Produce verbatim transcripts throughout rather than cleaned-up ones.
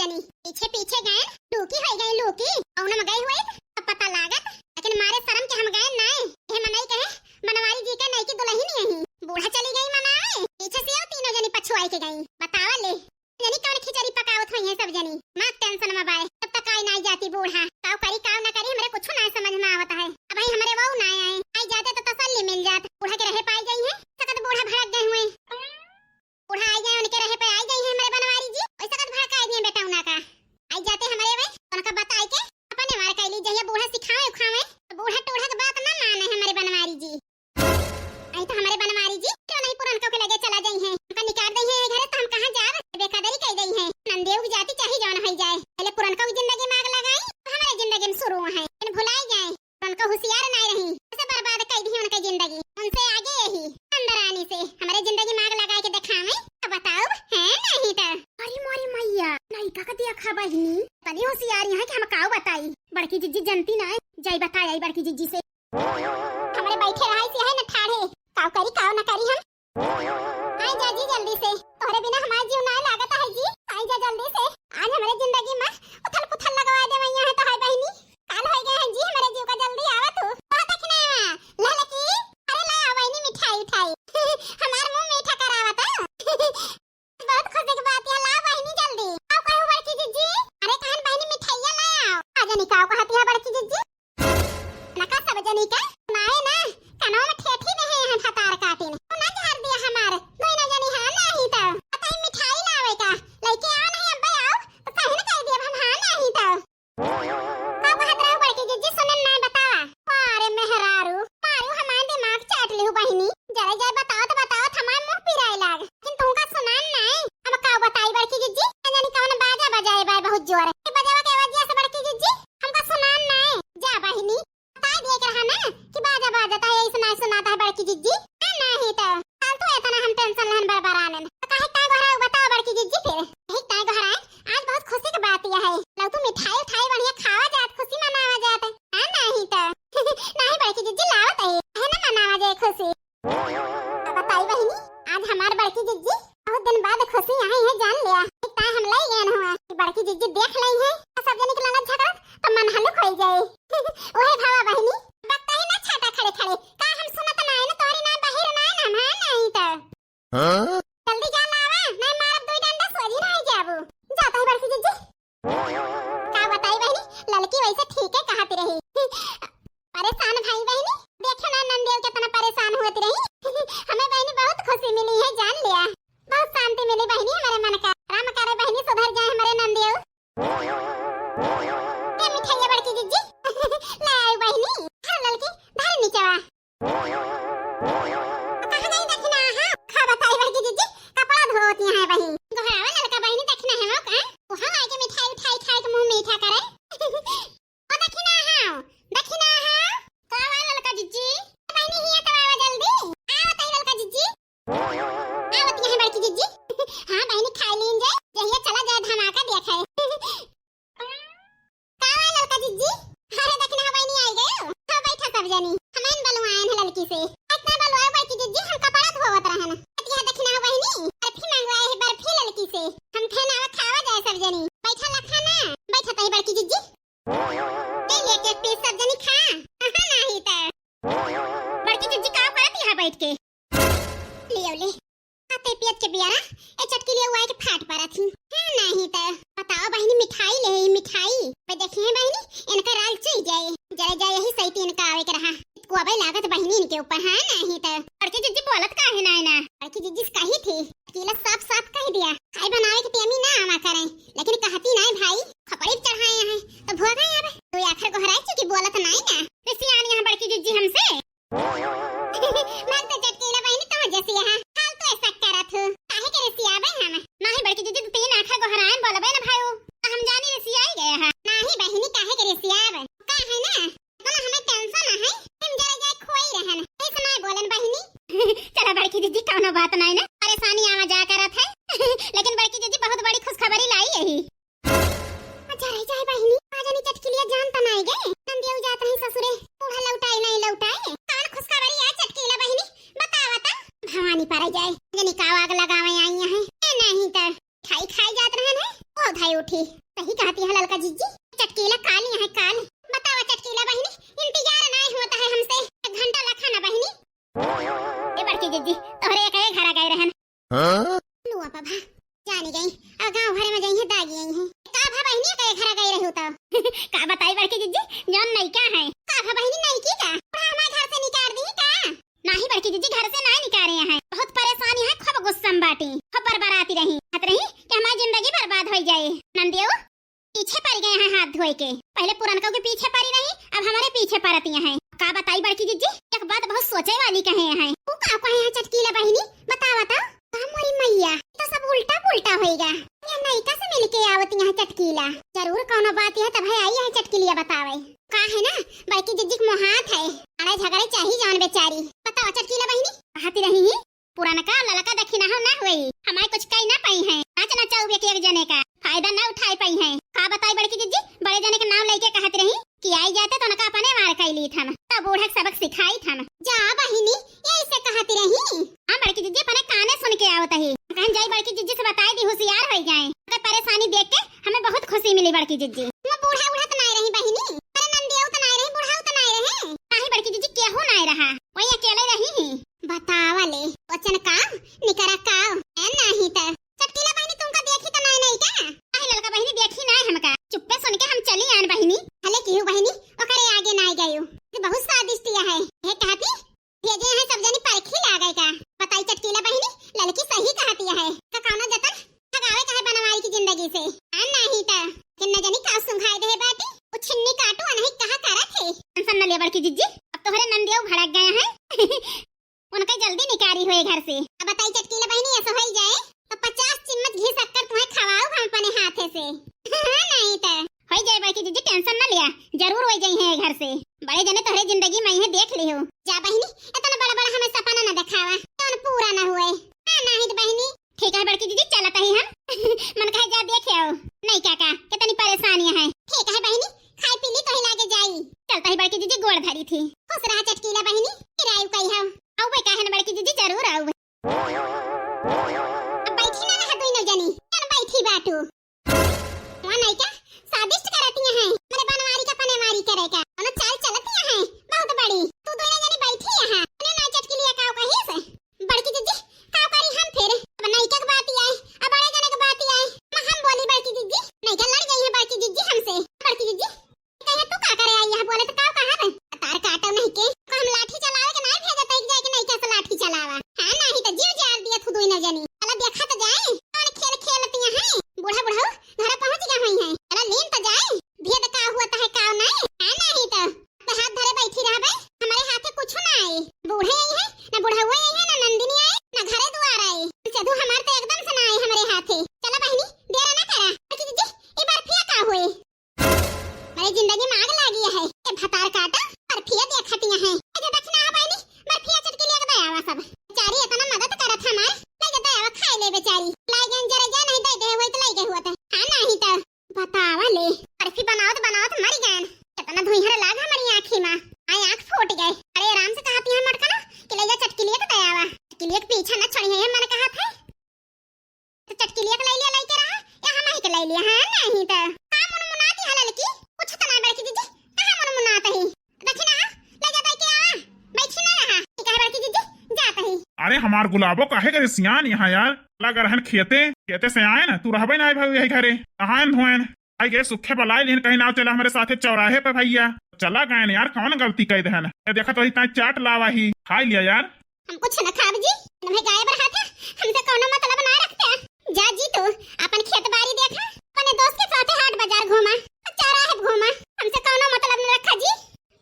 जनी पीछे पीछे गए, लूकी होइ गई लूकी। अउर हम गई हुई तो पता लागत, लेकिन मारे शर्म के हम गए नाय। ये मनई कहे बनवारी जी के नई की दुल्हन यही। बूढ़ा चली गई मनावे, पीछे से आओ तीनों जनी पछुआई के गई। बतावा ले, जनी कौन खिचड़ी पकावत हुई है सब जनी। माँ टेंशन में बाय, तब तक आई नाय जाती बूढ़ा। काव करी काव ना करी, हमरे कुछ नाय समझ में आवत है। अब भाई हमरे वहू नाय आए, आई जाते तो तसल्ली मिल जात। बूढ़ा के रहे पाई गई है, सकत बूढ़ा भड़क गए हुए। बूढ़ा आई गए, उनके रहे पे आई गई है हमरे बनवारी जी। वैसे कद भड़काई दिए बेटा उना का। आई जाते हमरे वे, उनका बताई के अपने मार कैली जहिया बूढ़ा सिखावे उखावे, तो बूढ़ा टूढ़ा के बात ना माने हमरे बनवारी जी। आई तो हमरे बनवारी जी, क्यों नहीं पुरनका के लगे चला जाई है। हमका निकाल दई है घरे तो हम कहाँ जाब? बेकदरी कह दई है। नंदेव की जाति चाहे जौन होई जाए, पहले पुरनका की जिंदगी में आग लगाई, तो हमरे जिंदगी में शुरू है। इन भुलाई जाए। उनका होशियार नाय रही, उसे बर्बाद कई दी उनके जिंदगी। उनसे आगे यही अंदरानी से हमरे जिंदगी में आग लगा के दिखावे, तो बताओ है नहीं तो। अरे मोरी मैया, नई का का देखा बहिनी, तनी होशियार यहाँ के हम काव बताई। बड़की जिज्जी जनती ना है, जाई बताई आई बड़की जिज्जी से। हमरे बैठे रहाई से है न ठाढ़े, काव करी काव न करी हम। आई जा जी जल्दी से, तोहरे बिना हमार जीव नाय लागत है जी। आई जा जल्दी से, आज हमरे जिंदगी में उथल पुथल लगवा दे वैया है तो है बहिनी। काल हो गए हैं जी हमरे जीव का, जल्दी आवा तू। बहुत देखने आवा, लहलकी, अरे ला आवा बहिनी मिठाई उठाई। हमार मुंह मीठा करावा तो। बहुत खुशी की बात है, ला बहिनी जल्दी। आओ कहू बड़की जिज्जी, अरे कहन बहिनी मिठाइया ला आओ। आ जनी काव कहती है बड़की जिज्जी। नका सब जनी के सुनाए ना, कनवा में ठेठी में है हम हतार काटिन। तू ना झाड़ दिया हमार, दोनों जनी हाँ नाही तो। बताई मिठाई लावे का, लइके आओ नहीं अब्बे आओ, तो सही न कह दिया हम हाँ नाही तो। का कहत रहो बड़की जिज्जी, सुनन ना बतावा। अरे मेहरारू, मारू हमार दिमाग चाट लिहू बहिनी। जरा जाए बताओ तो बताओ, हमार मुंह पिराए लाग। लेकिन तुमका सुनान ना है, हम का बताई बड़की जिज्जी, ना जानी कौन बाजा बजाए बा बहुत जोर। ए बजावा के आवाज से बड़की जिज्जी, हमका सुनान नाय। जा बहिनी, बताई दिए के रहा ना कि बाजा बाजत है, ऐसे नाय सुनात है बड़की जिज्जी। हाँ, नाही तो फालतू इतना हम टेंशन लेहन बरबरानन। तो काहे काय गोहराए बताओ बड़की जिज्जी फिर? यही काय गोहराए, आज बहुत खुशी की बात यह है। लो तू मिठाई उठाई बढ़िया खावा जात, खुशी मनावा जात। हाँ, नाही तो। नाही बड़की जिज्जी लावत है, है ना मनावा जाए खुशी। अब बताई बहिनी, आज हमार बड़की जिज्जी बहुत दिन बाद खुशी आई है, जान लिया। एक ताय हम लई गए हुआ कि बड़की जिज्जी देख लई है, तो सब जने के लड़त झगड़त तो मन हल्लुक होई जाए। ओहे भावा बहिनी, बकता ही ना छाटा खड़े खड़े, का हम सुनत ना है ना, तोहरी ना बहिर ना है ना, हम है नहीं तो। हाँ? जल्दी जा लावा, नहीं मारब दुई डंडा सोझी ना आई जाबू। जाता है बड़की जिज्जी। का बताई बहिनी, ललकी वैसे ठीक है कहती रही। परेशान भाई बहिनी, देखो ना नंदियो कितना परेशान होती रही। हमें बहिनी बहुत खुशी मिली है, जान लिया। बहुत शांति मिली बहिनी हमारे मन का। राम करे बहिनी सुधर जाए हमारे नंदियो। ए मिठाइया बड़की जिज्जी, ले आई बहिनी। धर ललकी, धर नीचे वा। कहाँ गई दखिना हा? का बताई बड़की जिज्जी, कपड़ा धोती है बहिन। गोहरावा ललका बहिनी दखिना है वो का? वहाँ आके मिठाई उठाई खाए के मुंह मीठा करे। ओ दखिना हा, दखिना हा। का बा ललका जिज्जी? बहिनी हिया तो आवा जल्दी। आवत है ललका जिज्जी। आवत है बड़की जिज्जी। हाँ बहिनी खाई लीन जाए, जहिया चला जाए धमाका देखे। का हुआ ललका जिज्जी? अरे दखिना बहिनी आई गयो। हाँ बैठा सब जनी। हमन बलुआयन है ललकी से। इतना बलुआ बड़की जिज्जी हम कपड़ा धोवत रहन। अतिया दखिना बहिनी बर्फी मंगवाए है बर्फी ललकी से। हम खाना खावा जाए सब जनी। बैठा ला खाना। बैठा तई बड़की जिज्जी। ले ले एक पीस सब जनी खा। हाँ नाही तो। बड़की जिज्जी का करत यहाँ बैठ के? लियो ले। खाते पियत के बियारा, ए चटकी लियो आए के फाट परत ही। हाँ, नाही त। बताओ बहिनी, मिठाई ले ही मिठाई। बे देखी है बहिनी, इनका राल चुई जाए। जरा जाए यही सही तीन का आवे के रहा। को अबे लागत बहिनी इनके ऊपर, हाँ, नाही त। बड़की जिज्जी बोलत काहे ना है ना? बड़की जिज्जी से कही थी, चटकीला साफ साफ कह दिया। खाए बनावे के टेमी ना आवा करे, लेकिन कहती ना है भाई, खपड़ी पे चढ़ाए हैं, तो भोग है अब। तो आखिर गोहराई चुकी बोलत ना है ना। रिसियान यहाँ बड़की जिज्जी हमसे। मर तो चटकीला बहिनी, तो जैसी यहाँ हाल तो ऐसा करत हो। काहे के रिसियाबे हम? नाही बड़की जिज्जी, तू तीन आखा गोहरायन बोलबे ना भाई। हम जानी रिसियाई गए हैं। नाही बहिनी, काहे के रिसियाबे? का है ना, इतना हमें टेंशन है, हम जरा जाए खोई रहन। ऐसे ना बोलन बहिनी। चला बड़की जिज्जी, कौनो बात नाही ना, परेशानी आवा जा करत है। लेकिन बड़की जिज्जी बहुत बड़ी खुशखबरी लाई यही। अच्छा रह जाए बहिनी, आ जानी चटकिलिया जान त नाई गे। नंदिया जात रही ससुरे, बूढ़ा लौटाए नाई लौटाए। कौन खुशखबरी है चटकीला बहिनी? बतावा त। भवानी पर जाए, जनी का आग लगावे आई है। ए नहीं त खाई खाई जात रहन है। ओ उठाई उठी। सही कहती है ललका जिज्जी, चटकीला काल यहाँ है काल। बतावा चटकीला बहिनी, इंतजार नाहीं होत है हमसे, एक घंटा लखा ना बहिनी। ए बड़की जिज्जी, तोहरे एक घरा गए रहन। हाँ? नुआ पा भा, जानी गई, अब गाँव भरे में जइहे दागी आई है। का भा बहिनी के घरा गए रहू तो? का बताई बड़की जिज्जी, जौन नइका है। का भा बहिनी नइकी का? बूढ़ा हमारे घर से निकाल दी का? नाही बड़की जिज्जी, घर से नाही निकारे हैं, बहुत परेशानी है, खूब गुस्सा में बाटी, खूब बरबराती रही, कहत रही कि हमारी जिंदगी बर्बाद हो जाए। नंदियो पीछे पड़ गए हैं हाथ धोए के, पहले पुरनका के पीछे पड़ी रही, अब हमारे पीछे पड़ती हैं। का बताई बड़की जिज्जी, एक बात बहुत सोचे वाली कहे हैं। तू का कहे हैं चटकीला बहिनी, बतावा तो। का मोरी मैया, तो सब उल्टा पुल्टा होएगा। ये नइका से मिलके आवत यहाँ चटकीला, जरूर कौनो बात है तब है आई है चटकीलिया बतावे। का है ना बड़की जिज्जी के मोहात है, लड़ाई झगड़े चाही जान बेचारी। बतावा चटकीला बहिनी। कहती रही ही, पुरनका ललका दखिना हो ना होई, हमारे कुछ कही ना पाई है, नाच नचाऊ एक एक जने का फायदा ना उठाए पाई है। का बताई बड़की जिज्जी, बड़े जने के नाम लेके कहत रही कि आई जाते तो उनका अपने मार कई ली थम, तब बूढ़ा के सबक सिखाई थम। जा बहिनी, यही से कहत रही। हाँ बड़की जिज्जी, अपने काने सुन के आवत ही। कहीं जाई बड़की जिज्जी से बताई दी, होशियार हो जाए। अगर परेशानी देख के हमें बहुत खुशी मिली बड़की जिज्जी। वो बूढ़ा उढ़त नाय रही बहिनी, अरे नंदिया उत नाय रही, बूढ़ा उत नाय रहे। नाही बड़की जिज्जी, केहू नाय रहा, वही अकेले रही ही। बतावा ले, वचन का निकरा का है नाही त। चटकीला बहिनी तुमका देखी त नाय नहीं का? अरे ललका बहिनी देखी नाय हमका, चुप्पे सुन के हम चली आन बहिनी। हले किहू बहिनी, ओकरे आगे नाय गयू, ये बहुत स्वादिष्ट है। ये कहती भेजे हैं सब जनी परखी लागे का। बताई चटकीला बहिनी, ललकी सही कहती है। का कौनो जतन ठगावे का है बनवारी की जिंदगी से। आ नाही त किन्ना जनी का सुंघाई दे बाटी, उ छिन्नी काटू अनही कहा करत है। टेंशन न ले बड़की जिज्जी, अब तोहरे नंदियो भड़क गए हैं। उनके जल्दी निकारी हुए घर से। अब बताई चटकीला बहिनी, ऐसा होई जाए तो पचास चिम्मच घी शक्कर तुम्हें खवाऊ हम अपने हाथे से। हाँ, नहीं तो। होई जाए बड़की जिज्जी, टेंशन ना लिया, जरूर होई जाई है घर से। बड़े जने तोहरे जिंदगी में ही देख लियो। जा बहिनी, इतना बड़ा बड़ा हमें सपना ना दिखावा, जौन पूरा ना हुए। हाँ, नहीं तो बहिनी। ठीक है बड़की जिज्जी, चलत ही हम। मन कहे जा देख आओ। नहीं क्या का, कितनी परेशानियां हैं। ठीक है बहिनी, खाई पी ली तो ही लागे जाई। चलत ही बड़की जिज्जी गोड़ धरी थी। खुश रहा चटकीला बहिनी, फिर आयु कही हम। आउबे काहे न बड़की जिज्जी, जरूर आउबे। अब बैठी ना रहा दोनों जनी, चल बैठी बाटू। वहाँ नहीं क्या स्वादिष्ट करती हैं, मेरे बनवारी का पनेवारी करे का, उन्हें चाल चलती हैं, बहुत बड़ी। तू दोनों जनी बैठी यहाँ, उन्हें ना चटकीलिया काव कही से। बड़की जिज्जी, काव करी हम फिर? अब नइका के बात आए, अब बड़े जने के बात आए, मैं हम बोली बड़की जिज्जी, नइका लड़ गई है बड़की जिज्जी हमसे। बड़की जिज्जी, कहे तू का करे आई यहाँ बोले तो काव कहा रे? तार काटो नहीं के, को हम लाठी चलावे के नहीं भेजत है कि जाए के नइका से लाठी चलावा। हाँ नहीं तो जीव जान दिया तू दोनों जनी। चला देखा तो जाए, कौन खेल खेलती हैं। बूढ़ा बुढ़ऊ घर पहुँच गया हुई है, चला लीन तो जाए, भेद का हुआ तो है काव नहीं। हाँ नहीं तो तो हाथ धरे बैठी रहबे, हमारे हाथे कुछ ना आई। बूढ़े आई है, ना बुढ़ऊ आई है, ना नंदिनी आई, ना घरे दुआर आई। सेधू हमार तो एकदम से ना आई हमारे हाथे। चला बहिनी, देर ना करा। बड़की जिज्जी, ई बर्फिया का हुए? मेरे जिंदगी में आग लागी है। ए भतार काटा, बर्फिया देखती है। ए जे दक्षिणा आ बहिनी, बर्फिया चटकीलिया के दयावा सब। बेचारी इतना मदद करत हमार, ले के दयावा खाए ले बेचारी। लाई गन जरा जा नहीं दे दे हुए तो लाई गए हुआ था। हाँ नहीं तो। बतावा ले, बर्फी बनावत बनावत मर गयन। कितना धुइहर लाग हमारी आँखी मा। आई आँख फूट गए। अरे आराम से कहती है मटकना कि ले जा चटकीलिया के दयावा। चटकीलिया के पीछा न छोड़ी है, मन कहा था। तो चटकीलिया के ले लिया, लेके रहा, या हम ही के ले लिया, हाँ नहीं तो। का मुनमुनाती है ललकी? कुछ तो ना बड़की जिज्जी, कहाँ मुनमुनात ही? दक्षिणा, ले जा दे के आवा। बैठी ना रहा। ठीक है बड़की जिज्जी, जात ही। अरे हमार गुलाबो काहे करे सियान यहाँ यार? लग रहन खेते, खेते से आए ना, तू रहबे ना भाई यही घरे। नहायन धोयन, आई गए सुखे बलाई लेकिन कहीं ना चला हमारे साथे चौराहे पे भैया। चला गए यार, कौन गलती कह देहन? ये देखा तो इतना चाट लावा ही, खाई लिया यार। हम कुछ न खाब जी, तुम्हें गाय बरहा था, हमसे कौनो मतलब ना रखते। जा जी तू अपन खेत बाड़ी देखा, अपने दोस्त के साथे हाट बाजार घूमा, चौराहे घूमा, हमसे कौनो मतलब न रखा जी।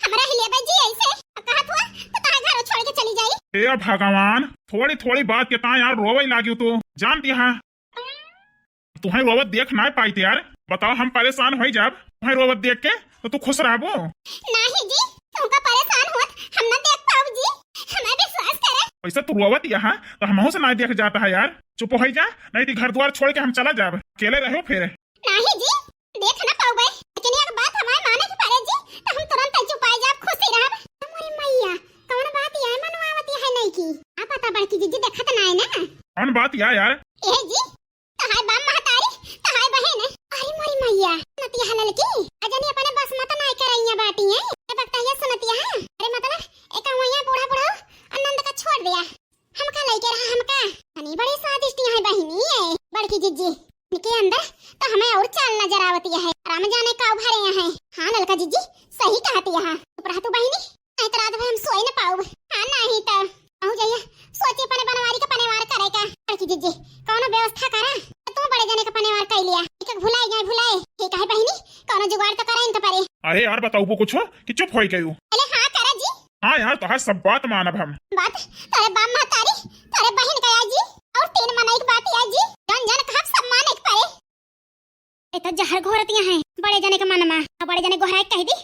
हमरा ही लेबे जी ऐसे, अब कहत हुआ तो तोहरे घरों छोड़ के चली जाई। ए भगवान, थोड़ी थोड़ी बात के ता यार रोवे लागियो तू, जानती है। तुहें रोवत देख ना पाइत यार, बताओ हम परेशान हो जाब, तुहें रोवत देख के तो तू खुश रहबो? नाही जी, तुमका परेशान होत हम ना देख पाउब जी, हमें विश्वास करे। वैसे तू रोवत यहाँ तो हमहू से ना देख जाता है यार, चुप हो जा, नहीं तो घर द्वार छोड़ के हम चला जाब, अकेले रहो फिर। नाही जी, देख ना पाउबे, लेकिन एक बात हमारे माने के पड़े जी, तो हम तुरंत ही चुपाई जाब, खुशी रहब। हमारी मैया, कौन बात ये मनवावती है नहीं की? आप पता बड़की जिज्जी देखत ना है ना? कौन बात या यार? ए जी, तहार बाप महतारी, तहार बहन, इनके अंदर तो हमें और चाल नजर आवती है। राम जाने का उभारे हैं। हाँ ललका जीजी, सही कहती है। चुप रह तू बहिनी, नहीं तो रात भर हम सोई न पाउब। हाँ नहीं तो कहूँ जइया सोची अपने बनवारी का पनेवार करे का। बड़की जीजी, कौनो व्यवस्था करा। तू बड़े जने का पनेवार कर लिया, एक भुलाई जाए भुलाए। ठीक है बहिनी, कौनो जुगाड़ तो करा इनका परे। अरे यार, बताउबो कुछ कि चुप होई गयू? अरे हाँ करा जी। हाँ यार, तोहार सब बात मानब हम। बात? तोरे बाप महतारी, तोरे बहिन का आई जी, और तीन मनई के बात आई जी, जन जन कहब सब माने के परे। ए तो जहर घोरतिया हैं बड़े जने के मन में, और बड़े जने गोहराई कह दी,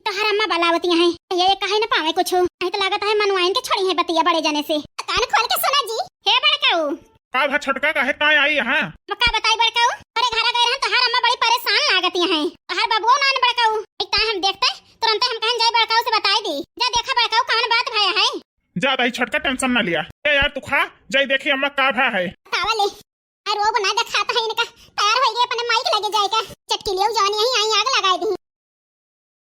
तोहर अम्मा बलावतिया हैं, ये कहे न पावे कुछ, नहीं तो लागत है मनवाइन के छोड़ी है बतिया बड़े जने से। कान खोल के सुना जी। हे बड़काऊ, का भा छोटका, काहे ताय आई यहाँ? अब का बताई बड़काऊ, तोरे घरा गए रहन, तोहार अम्मा बड़ी परेशान लागती हैं। तोहार बबुओ नान बड़काऊ, एक ताय हम देखते, तुरंते हम कहन जाई बड़काऊ से बताई दी। जा देखा बड़काऊ कौन बात भया है। जा ताई छोटका, टेंशन ना लिया। ए यार तू खा, जाई देखी अम्मा का भा है। बतावा ले। अरे वो ना देखात है इनका, तैयार होई गए अपने माई के लगे जाए का। चटकी लियो जवानी यहीं आई आग लगाई दी।